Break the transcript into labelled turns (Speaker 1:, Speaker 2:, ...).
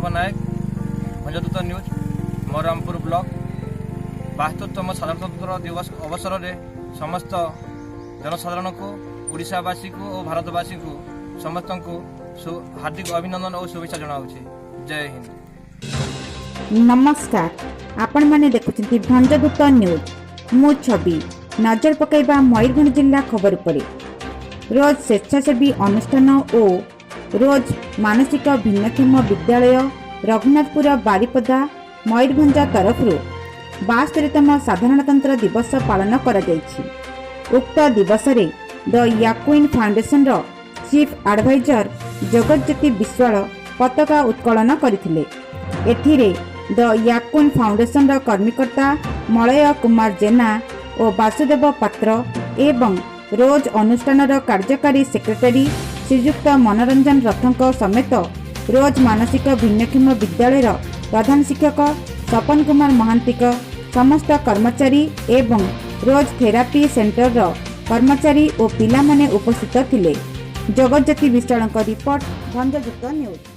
Speaker 1: Padmanabha Nayak, Bhanjadoot news, Marampur block. 72ତମ ସାଧାରଣତନ୍ତ୍ର ଦିବସ ଅବସରରେ ସମସ୍ତ ଜନସାଧାରଣଙ୍କୁ, ଓଡ଼ିଶାବାସୀକୁ ଓ ଭାରତବାସୀଙ୍କୁ ସମସ୍ତଙ୍କୁ ହାର୍ଦ୍ଦିକ ଅଭିନନ୍ଦନ ଓ ଶୁଭେଚ୍ଛା ଜଣାଉଛି। ଜୟ ହିନ୍ଦ।
Speaker 2: ନମସ୍କାର, ଆପଣମାନେ ଦେଖୁଛନ୍ତି ଭଞ୍ଜଦୂତ ନ୍ୟୁଜ୍। ମୁଁ ଛବି। ନଜର ପକାଇବା ମୟୂରଭଞ୍ଜ ଜିଲ୍ଲା ଖବର ଉପରେ। ରୋଜ ସ୍ୱେଚ୍ଛାସେବୀ ଅନୁଷ୍ଠାନ ଓ ରୋଜ ମାନସିକ ଭିନ୍ନକ୍ଷମ ବିଦ୍ୟାଳୟ, ରଘୁନାଥପୁର, ବାରିପଦା, ମୟୂରଭଞ୍ଜ ତରଫରୁ 72ତମ ସାଧାରଣତନ୍ତ୍ର ଦିବସ ପାଳନ କରାଯାଇଛି। ଉକ୍ତ ଦିବସରେ ଦ ୟାକୁଇନ୍ ଫାଉଣ୍ଡେସନର ଚିଫ୍ ଆଡଭାଇଜର ଜଗତଜ୍ୟୋତି ବିଶ୍ୱାଳ ପତାକା ଉତ୍ତୋଳନ କରିଥିଲେ। ଏଥିରେ ଦ ୟାକୁଇନ୍ ଫାଉଣ୍ଡେସନର କର୍ମକର୍ତ୍ତା ମଳୟ କୁମାର ଜେନା ଓ ବାସୁଦେବ ପାତ୍ର ଏବଂ ରୋଜ ଅନୁଷ୍ଠାନର କାର୍ଯ୍ୟକାରୀ ସେକ୍ରେଟାରୀ ଶ୍ରୀଯୁକ୍ତ ମନୋରଞ୍ଜନ ରଥଙ୍କ ସମେତ ରୋଜ ମାନସିକ ଭିନ୍ନକ୍ଷମ ବିଦ୍ୟାଳୟର ପ୍ରଧାନ ଶିକ୍ଷକ ସପନ କୁମାର ମହାନ୍ତିଙ୍କ ସମସ୍ତ କର୍ମଚାରୀ ଏବଂ ରୋଜ ଥେରାପି ସେଣ୍ଟରର କର୍ମଚାରୀ ଓ ପିଲାମାନେ ଉପସ୍ଥିତ ଥିଲେ। ଜଗତଜ୍ୟୋତି ବିଶ୍ୱାଳଙ୍କ ରିପୋର୍ଟ, ଭଞ୍ଜଦୂତ ନ୍ୟୁଜ୍।